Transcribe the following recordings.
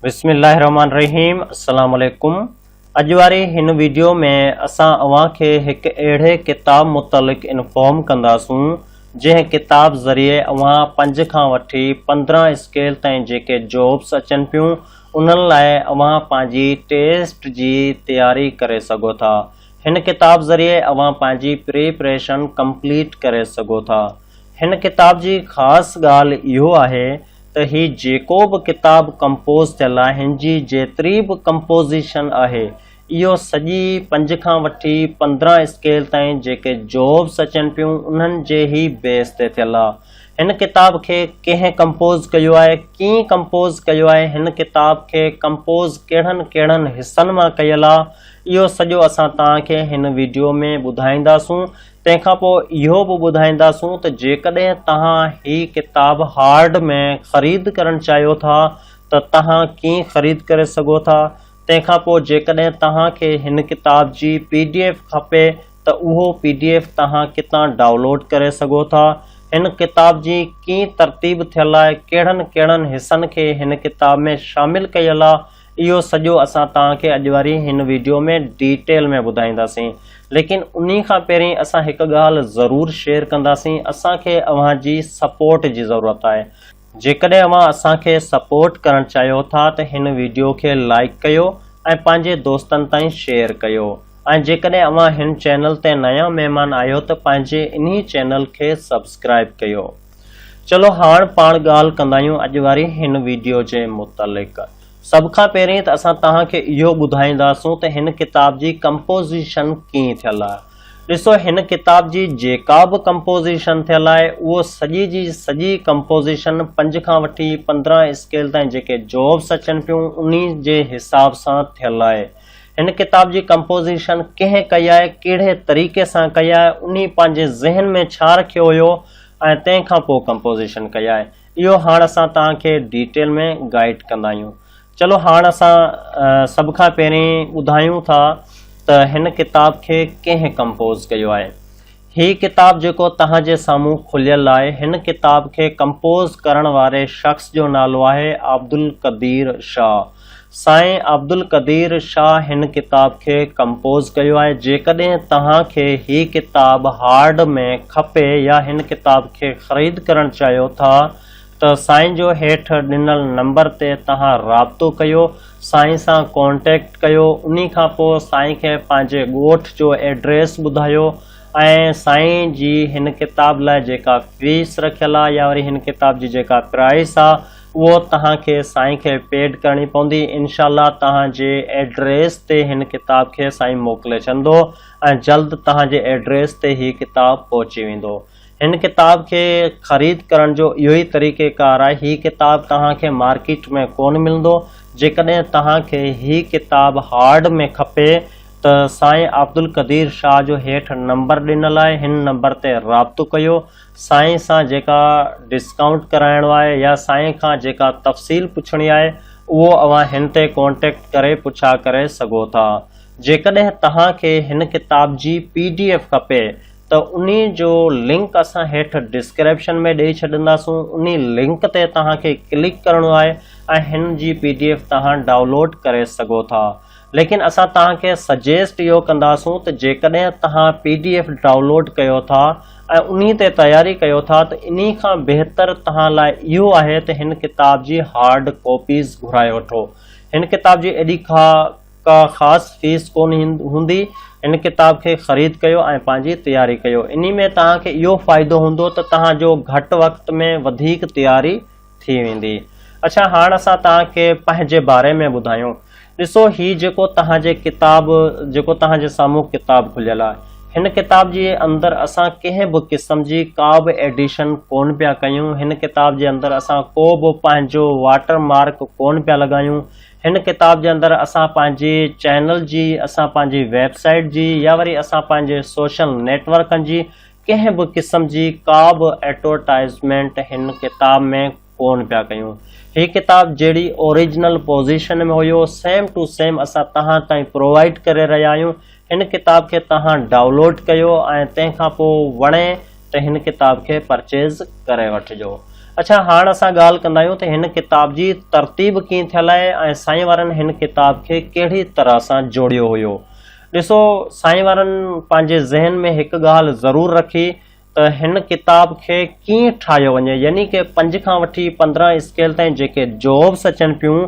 بسم الله الرحمن الرحيم السلام عليڪم اڄ واري هن ويڊيو ۾ اسان اوهان کي هڪ اهڙي ڪتاب متعلق انفارم ڪنداسون جنهن ڪتاب ذريعي اوهان پنج کان وٺي 15 اسڪيل تائين جيڪي جابس اچن پيون انهن لاء اوهان پنهنجي ٽيسٽ جي تياري ڪري سگهو ٿا هن ڪتاب ذريعي اوهان پنهنجي پريپريشن ڪمپليٽ ڪري سگهو ٿا هن ڪتاب جي خاص ڳالهه اهو آهي ته هي جيڪو به ڪتاب ڪمپوز ٿيل آهي هن جي جيتري به ڪمپوزيشن آهي اهو سڄي پنج کان وٺي 15 اسڪيل تائين جيڪي جابس اچن پيون انهن جي هي بيس تي ٿيل آهي. هن ڪتاب کي ڪنهن ڪمپوز ڪيو آهي، ڪيئن ڪمپوز ڪيو آهي، هن ڪتاب کي ڪمپوز ڪهڙن ڪهڙن حصن مان ڪيل آهي اهو سڄو اسان توهان کي هن ويڊيو ۾ ٻڌائينداسون. تنهن کان پوء اهو به ٻڌائينداسون ته جيڪڏهن توهان هي ڪتاب هارڊ ۾ خريد ڪرڻ چاهيو ٿا ته توهان ڪيئن خريد ڪري سگهو ٿا. تنهن کان پوء جيڪڏهن توهان کي هن ڪتاب جي پي ڊي ايف کپي ته اهو پي ڊي ايف توهان ڪٿان ڊائونلوڊ ڪري سگهو ٿا. هن ڪتاب جي ڪيئن ترتيب ٿيل آهي، ڪهڙن ڪهڙن حصن کي هن ڪتاب ۾ شامل ڪيل آهي، اهو سڄو اسان توهان کي اڄ واري هن ويڊيو ۾ ڊيٽيل ۾ ٻڌائينداسين ليڪن انهي کان پهرين اسان هڪ ڳالهه ضرور شيئر ڪنداسين اسان کي اوهان جي سپورٽ جي ضرورت آهي جيڪڏهن اوهان اسان کي سپورٽ ڪرڻ چاهيو ٿا ته هن ويڊيو کي لائيڪ ڪيو ۽ پنهنجي دوستن تائين شيئر ڪيو ۽ جيڪڏهن اوهان هن چينل تي نيا مهمان آهيو ته پنهنجي انهي چينل کي سبسڪرائيب ڪيو. چلو هاڻ پاڻ ڳالهه ڪندايون اڄ واري هن ويڊيو جي متعلق. سڀ کان پهرين ته اسان توهان کي اهو ٻڌائينداسون ته هن ڪتاب جي ڪمپوزيشن ڪيئن ٿيل آهي. ڏسو هن ڪتاب جي جيڪا به ڪمپوزيشن ٿيل آهي اهو سڄي جي سڄي ڪمپوزيشن پنج کان وٺي 15 اسڪيل تائين جيڪي جابس اچن پيون انهي جي حساب سان ٿيل آهي. هن ڪتاب جي ڪمپوزيشن ڪنهن ڪئي آهي، ڪهڙي طريقي سان ڪئي آهي، انهي پنهنجي ذهن ۾ ڇا رکيو هيو ۽ تنهن کان پوء ڪمپوزيشن ڪئي آهي، اهو هاڻ اسان توهان کي ڊيٽيل ۾ گائيڊ ڪندا آهيون. چلو هاڻ اسان سڀ کان پهرين ٻڌايون ٿا ته هن ڪتاب کي ڪنهن ڪمپوز ڪيو آهي. هي ڪتاب جيڪو توهان جي سامهون کليل آهي، هن ڪتاب کي ڪمپوز ڪرڻ واري شخص جو نالو آهي عبدالقدير شاهه. سائين عبدالقدير شاهه هن ڪتاب کي ڪمپوز ڪيو آهي. جيڪڏهن توهان کي هي ڪتاب هارڊ ۾ کپي يا هن ڪتاب کي خريد ڪرڻ چاهيو ٿا ته سائين جو هيٺ ڏنل نمبر تي توهان رابطو ڪيو، سائين سان ڪانٽيڪٽ ڪيو، انهي کان پوء سائين کي پنهنجي ڳوٺ جو ايڊريس ٻڌايو ۽ سائين جي هن ڪتاب لاء جيڪا فيس رکيل آ يا وري هن ڪتاب جي جيڪا پرائس آ اهو توهان کي سائين کي پيڊ ڪرڻي پوندي، انشاء الله توهان جي ايڊريس تي هن ڪتاب کي سائين موڪلي ڇڏندو ۽ جلد توهان جي ايڊريس تي هي ڪتاب پهچي ويندو. هن ڪتاب کي خريد ڪرڻ جو اهو ئي طريقه ڪار آهي. هي ڪتاب توهان کي مارڪيٽ ۾ ڪونه ملندو. جيڪڏهن توهان کي هي ڪتاب هارڊ ۾ کپي ته سائين عبدالقدير شاهه جو هيٺ نمبر ڏنل آهي هن نمبر تي رابطو ڪيو. سائين سان جيڪا ڊسڪائونٽ ڪرائڻو آهي يا سائين کان جيڪا تفصيل پڇڻي آهي اهو اوهان هن تي ڪانٽيڪٽ ڪري پڇا ڪري سگهو ٿا. جيڪڏهن توهان کي هن ڪتاب جي پي ڊي ايف کپي ته انهي جو لنڪ اسان هيٺ ڊسڪرپشن ۾ ڏئي ڇڏنداسون انهي لنڪ تي توهان کي ڪلڪ ڪرڻو آهي ۽ هن جي پي ڊي ايف توهان ڊائونلوڊ ڪري سگهو ٿا ليڪن اسان توهان کي سجيسٽ اهو ڪنداسون ته جيڪڏهن توهان پي ڊي ايف ڊائونلوڊ ڪيو ٿا ۽ انهي تي تياري ڪيو ٿا ته انهي کان بهتر توهان لاء اهو آهي ته هن ڪتاب جي هارڊ ڪاپيز گهرائي وٺو هن ڪتاب جي ايڏي ڪا ڪا خاص فيس ڪونه هوندي، هن ڪتاب کي خريد ڪيو ۽ پنهنجي تياري ڪيو. انهي ۾ توهان کي اهو فائدو هوندو ته توهان جو گهٽ وقت ۾ وڌيڪ تياري ٿي ويندي. اڇا هاڻ اسان توهان کي پنهنجي باري ۾ ٻڌايون. ڏسو هي جيڪو توهان جي ڪتاب جيڪو توهان جي سامهون ڪتاب کليل آهي. هن ڪتاب جي اندر اسان ڪنهن به قسم جي ڪا به ايڊيشن ڪونه پيا ڪيون. هن ڪتاب جي اندر اسان ڪو به پنهنجو واٽر مارڪ ڪونه پيا لڳايون. هن ڪتاب جي اندر اسان پنهنجي چينل جي، اسان پنهنجي ويب سائيٽ جي يا وري اسان پنهنجي سوشل نيٽ ورڪن جي ڪنهن به قسم جي ڪا به ايڊورٽائيزمينٽ هن ڪتاب ۾ ڪون پيا ڪيون. هي ڪتاب جهڙي اوريجنل پوزيشن ۾ هيو سيم ٽو سيم اسان توهان تائين پرووائيڊ ڪري رهيا آهيون. هن ڪتاب کي توهان ڊائونلوڊ ڪيو ۽ تنهن کان پوء وڻي ته هن ڪتاب کي پرچيز ڪري وٺجو. اڇا هاڻ اسان ڳالهه ڪندا آهيون ته هن ڪتاب جي ترتيب ڪيئن ٿيل آهي ۽ سائين وارن هن ڪتاب کي ڪهڙي طرح سان جوڙيو هيو. ڏسو سائين وارن پنهنجي ذهن ۾ هڪ ڳالهه ضرور رکي ته هن ڪتاب کي ڪيئن ٺاهيو وڃي يعني ڪه پنج کان وٺي 15 اسڪيل تائين جيڪي جابس اچن پيون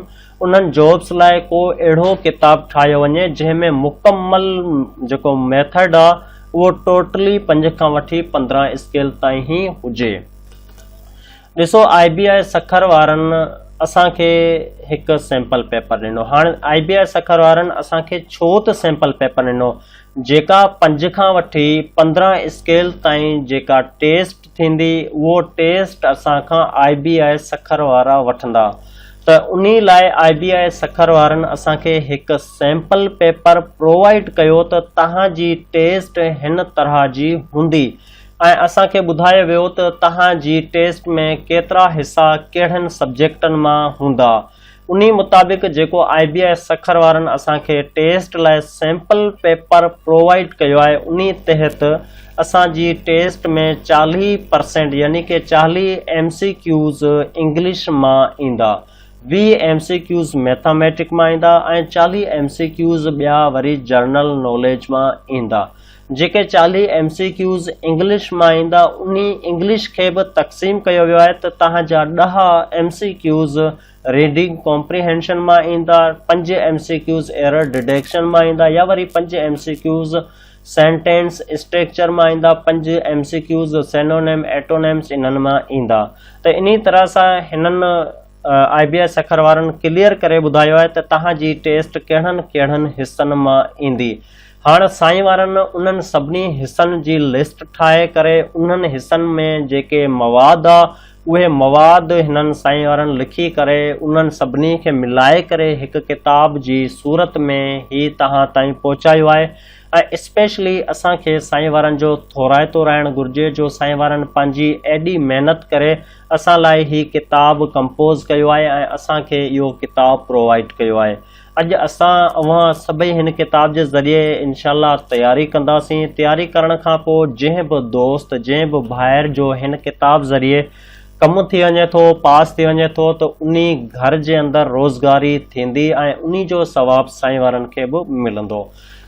انهن جابس لاء ڪو اهڙو ڪتاب ٺاهيو وڃي جنهن ۾ مڪمل جيڪو ميٿڊ آ اهو ٽوٽلي پنج کان وٺي 15 اسڪيل تائين ئي هجي. ڏسو آء بي آء سکر وارن اسان کي هڪ سيمپل پيپر ڏنو هاڻ آء بي آء سکر وارن اسان کي ڇو ته سيمپل پيپر ڏنو جيڪا پنج کان وٺي 15 اسڪيل تائين جيڪا ٽيسٽ ٿيندي اهو ٽيسٽ اسان کان آء بي آء سکر وارا وٺندا ته انهي لاء آء بي آء سکر وارن اسان کي هڪ سيمپل پيپر پرووائيڊ ڪيو ته تهان جي ٽيسٽ هن طرح جي هوندي ۽ اسان کي ٻڌايو ويو ته توهان جي ٽيسٽ ۾ ڪيترا حصا ڪهڙن سبجيڪٽن مان هوندا. انهي مطابق جيڪو آء بي آء سکر وارن اسان کي ٽيسٽ لاء سيمپل پيپر پرووائيڊ ڪيو آهي انهي تحت اسان جي ٽيسٽ ۾ 40 پرسينٽ يعني ڪه 40 ايم سي ڪيوز انگلش مان ايندا، 20 ايم سي ڪيوز ميٿاميٽڪ مان ايندا ۽ 40 ايم سي ڪيوز ٻيا وري جنرل ناليج مان ايندا. جيڪي 40 ايم سي ڪيوز انگلش مان ايندا انهي انگلش کي به تقسيم ڪيو ويو آهي ته توهان جا 10 M C Qs reading comprehension مان ايندا، پنج M C Qs error deduction مان ايندا يا وري پنج M C Qs sentence structure مان ايندا، پنج ايم سي ڪيوز سينونيم ايٽونيمس انهن مان ايندا ته انهي طرح سان هنن آء بي آء سکر وارن ڪليئر ڪري ٻڌايو آهي ته توهان جي ٽيسٽ ڪهڙن ڪهڙن حصن مان ايندي. هاڻ سائين وارن انهن سڀني حصن جي لسٽ ٺاهي ڪري انهن حصن ۾ جيڪي مواد آ اهي مواد هنن سائين وارن لکي ڪري انهن سڀني کي ملائي ڪري هڪ ڪتاب جي صورت ۾ هي توهان تائين پهچايو آهي ۽ اسپيشلي اسان کي سائين وارن جو ٿورائتو رهڻ گهرجي جو سائين وارن پنهنجي ايڏي محنت ڪري اسان لاء هي ڪتاب ڪمپوز ڪيو آهي ۽ اسان کي اهو ڪتاب پرووائيڊ ڪيو آهي. اڄ اسان اوهان سڀئي هن ڪتاب جي ذريعي انشاء الله تياري ڪنداسين. تياري ڪرڻ کان پوء جنهن به دوست جنهن به ڀائر جو هن ڪتاب ذريعي ڪم ٿي وڃي ٿو، پاس ٿي وڃي ٿو ته انهي گهر جي اندر روزگاري ٿيندي ۽ انهي جو ثواب سائين وارن کي به ملندو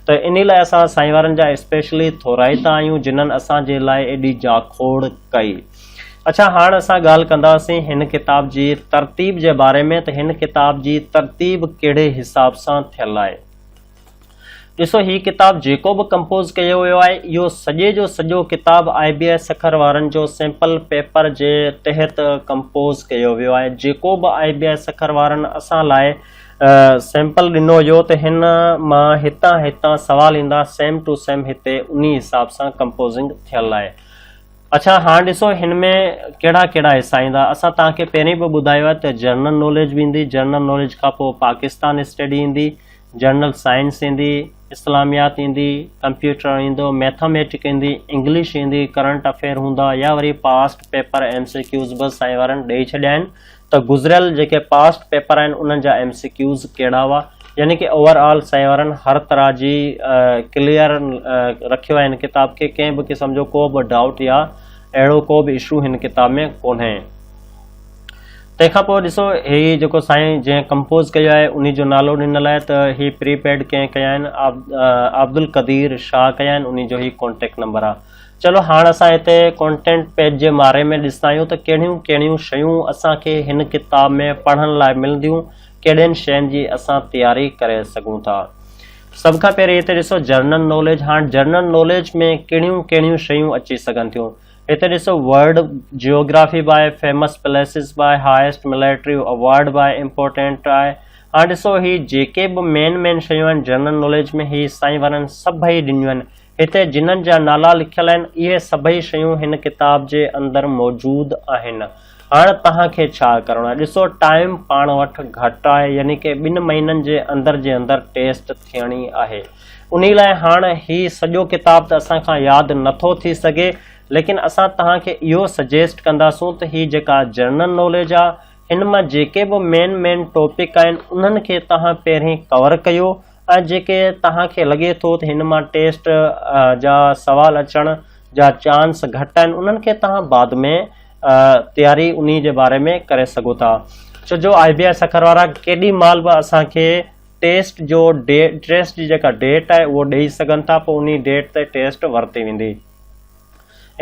ته انهي لاء اسان سائين وارن جا اسپيشلي ٿورائتا آهيون جنھن اسان جي لاء ايڏي جاکوڙ ڪئي. اڇا هاڻ اسان ڳالهه ڪنداسين هن ڪتاب جي ترتيب جي باري ۾ ته هن ڪتاب جي ترتيب ڪهڙي حساب سان ٿيل آهي. ڏسو هي ڪتاب جيڪو به ڪمپوز ڪيو ويو آهي اهو سڄي جو سڄو ڪتاب آء بي آء سکر وارن جو سيمپل پيپر جي تحت ڪمپوز ڪيو ويو آهي جيڪو به آء بي آء سکر وارن اسان لاء سيمپل ڏنو ويو ته هن مان هتان هتان سوال ايندا سيم ٽو سيم هتي انهي حساب سان ڪمپوزنگ ٿيل آهي. اڇا هاڻ ڏسو هن ۾ ڪهڙا ڪهڙا حصا ايندا. اسان توهان کي پهرين به ٻڌايو آهي ته جنرل ناليج به ايندي، جنرل ناليج کان پوء پاڪستان اسٽڊي ايندي، جنرل سائنس ايندي، اسلاميات ايندي، ڪمپيوٽر ايندو، ميٿاميٽڪ ايندي، انگلش ايندي، ڪرنٽ افيئر هوندا يا وري past paper M C Qs به سائين وارن ڏئي ڇڏيا آهن ته گذريل جيڪي پاسٽ پيپر آهن انهن جا ايم سي ڪيوز ڪهڙا هئا يعني ڪي اوور آل سائين وارن هر طرح جي ڪليئر رکيو آهي هن ڪتاب کي ڪنهن به قسم جو ڪو به ڊائوٽ يا اهڙو ڪو به اشو هن ڪتاب ۾ ڪونهي. تنهن کان پوء ڏسو هي جيڪو سائين جنهن ڪمپوز ڪيو آهي انهي جو نالو ڏنل آهي ته هي پري پيڊ ڪنهن ڪيا آهن عبدالقدير شاهه ڪيا آهن انهي جو هي ڪانٽيڪٽ نمبر آهي. چلو هاڻ اسان هتي ڪانٽينٽ پيج جي ماري ۾ ڏسندا آهيون ته ڪهڙيون ڪهڙيون شيون اسان کي هن ڪتاب ۾ پڙهڻ لاء ملنديون، ڪهڙين شين جي اسان تياري ڪري سگهون ٿا. سڀ کان پهرين هتي ڏسو جنرل ناليج، هاڻ جنرل ناليج ۾ ڪهڙيون ڪهڙيون شيون اچي سگهن ٿيون. هتي ڏسو ورلڊ جيوگرافي به آهي، فيمس پليسز به آهي، هائيسٽ ملٽري اوارڊ به آهي، امپورٽينٽ آهي. هاڻ ڏسو هي جيڪي به مين مين شيون آهن جنرل ناليج ۾ هي سائين وارن سڀئي ڏنيون آهن. هتي جنھن جا نالا لکيل آهن، اهي سڀئي شيون هن ڪتاب جي اندر موجود آهن. هاڻ توهان کي ڇا ڪرڻو آهي؟ ڏسو ٽائيم پاڻ وٽ گهٽ آهي يعني ڪه ٻن مهينن جي اندر جي اندر ٽيسٽ ٿيڻي آهي. انهي لاء هاڻ هي سڄو ڪتاب ته اسان کان ياد نٿو ٿي سگهي ليڪن اسان توهان کي اهو سجيسٽ ڪنداسون ته هي جيڪا جنرل ناليج آهي هن مان جيڪي به مين مين ٽاپڪ آهن انهن کي توهان پهرين ڪور ڪيو ۽ جيڪي توهان کي لڳي ٿو ته هن مان ٽيسٽ جا سوال اچڻ جا چانس گهٽ آهن انهن کي توهان بعد ۾ تياري انهي جي باري ۾ ڪري سگهو ٿا ڇو جو آء بي آء سکر وارا ڪيڏي مهل به اسان کي ٽيسٽ جو ٽيسٽ جي جيڪا ڊيٽ آهي اهو ڏئي سگهن ٿا پوء انهي ڊيٽ تي ٽيسٽ ورتي ويندي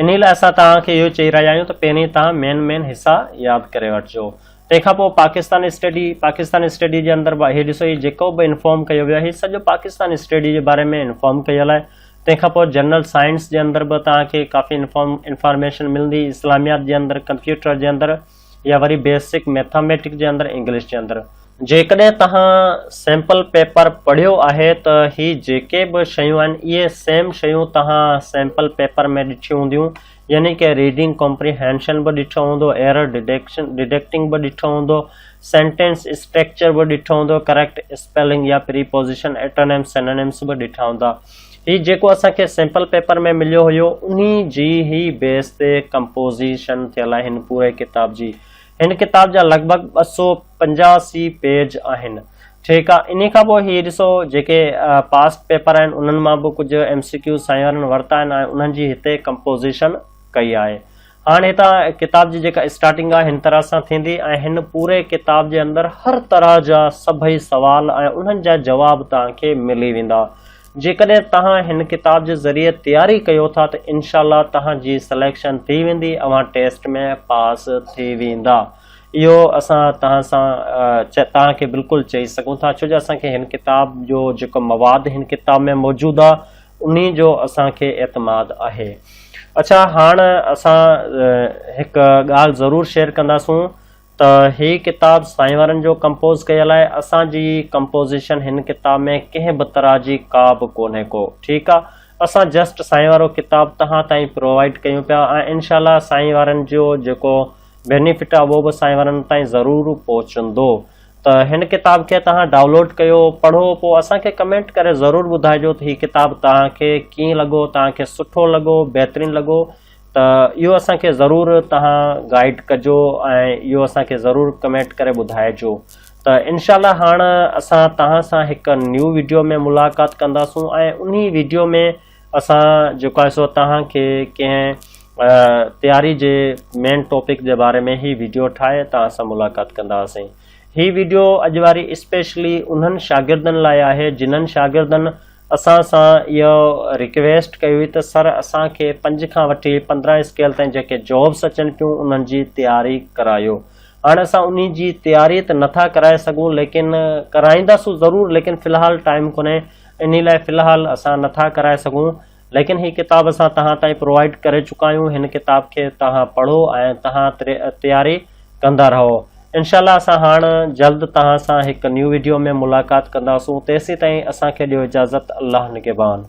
انهي لاء اسان توهان کي اهو چئي رهيا آهيون ته پهرين توهان مين مين حصا ياد ڪري وٺجو تنهن کان پوء پاڪستان اسٽڊي پاڪستان اسٽڊي جي اندر به هي ڏسو هي جيڪو به انفارم ڪيو ويو آهي هي سڄو پاڪستان اسٽڊي جي باري ۾ انفارم ڪيل آهي تنهن کان پوء جنرل سائنس جي اندر به توهان کي ڪافي انفارم انفارميشن ملندي اسلاميات جي اندر ڪمپيوٽر جي اندر يا وري بيسڪ ميٿاميٽڪ جي اندر انگلش جي اندر. جيڪڏهن توهان سيمپل پيپر پڙهيو آهي ته هي جيڪي به شيون آهن اهي سيم شيون توهان سيمپل پيپر ۾ ڏٺيون هونديون يعني ڪه ريڊنگ ڪمپريهينشن به ڏٺو هوندو ايرر ڊيڊڪشن ڊيڊڪٽنگ به ڏٺو هوندو سينٽينس اسٽريڪچر به ڏٺو هوندو ڪريڪٽ اسپيلنگ يا پريپوزيشن ايٽونيمس سينونيمس به ڏٺا هوندا هي جيڪو اسان کي سيمپل پيپر ۾ مليو هيو انهي جي ئي بيس تي ڪمپوزيشن ٿيل آهي هن پوري ڪتاب جي. هن ڪتاب جا لڳ ڀڳ 285 پيج آهن. ٺيڪ آ انهي کان پوء هي ڏسو جيڪي پاسٽ پيپر آهن انهن مان به ڪجهه ايم سي ڪيوز سائين وارن ورتا آهن ۽ انهن جي هتي ڪمپوزيشن ڪئي آهي. هاڻ هتان ڪتاب جي جيڪا اسٽارٽنگ آهي هن طرح سان ٿيندي ۽ هن پوري ڪتاب جي اندر هر طرح جا سڀئي سوال ۽ انهن جا جواب توهان کي ملي ويندا. جيڪڏهن توهان هن ڪتاب جي ذريعي تياري ڪيو ٿا ته انشاء الله توهان جي سليڪشن ٿي ويندي اوهان ٽيسٽ ۾ پاس ٿي ويندا. اهو اسان توهان سان توهان کي بلڪل چئي سگهون ٿا ڇو جو اسان کي هن ڪتاب جو جيڪو مواد هن ڪتاب ۾ موجود آهي انهي جو اسان کي اعتماد آهي. اڇا هاڻ اسان هڪ ڳالهه ضرور شيئر ڪنداسون ته هي ڪتاب سائين وارن جو ڪمپوز ڪيل آهي اسان جي ڪمپوزيشن هن ڪتاب ۾ ڪنهن به طرح جي ڪا به ڪونهي ڪو ٺيڪ آ اسان جسٽ سائين وارو ڪتاب توهان تائين پرووائيڊ ڪيون پيا ۽ انشاء الله سائين وارن جو جيڪو بينيفٽ آ اهو به سائين وارن تائين ضرور پهچندو ته هن ڪتاب کي توهان ڊائونلوڊ ڪيو پڙهو پوء اسان کي ڪمينٽ ڪري ضرور ٻڌائجو ته هي ڪتاب توهان کي ڪيئن لڳو توهان کي سٺو لڳو بهترين لڳو ته اهو اسان کي ضرور توهان گائيڊ ڪجو ۽ اهو اسان کي ضرور ڪمينٽ ڪري ٻڌائجو ته انشاء الله هاڻ اسان توهان سان هڪ نيو ويڊيو ۾ ملاقات ڪنداسون ۽ انهي ويڊيو ۾ اسان جيڪو آهي سو توهان کي ڪنهن تياري جي مين ٽاپڪ جي باري ۾ هي ويڊيو ٺاهي توهان سان ملاقات ڪنداسين هي ويڊيو اڄ واري اسپيشلي انهن شاگردن لاء آهي جنھن شاگردن اسان سان اهو رڪويسٽ ڪئي هئي ته سر اسان کي پنج کان وٺي 15 اسڪيل تائين جيڪي جابس اچن پيون انهن جي تياري ڪرايو هاڻ اسان انهي جي تياري ته نٿا ڪرائي سگهون ليڪن ڪرائينداسون ضرور ليڪن في الحال ٽائيم ڪونهي انهي لاء في الحال اسان نٿا ڪرائي سگهون ليڪن هي ڪتاب اسان توهان تائين پرووائيڊ ڪري چڪا آهيون هن ڪتاب کي توهان پڙهو ۽ توهان تياري ڪندا رهو انشاء الله اسان هاڻ جلد توهان سان هڪ نيو ويڊيو ۾ ملاقات ڪنداسون تيسين تائين اسان کي ڏيو اجازت الله نگهبان.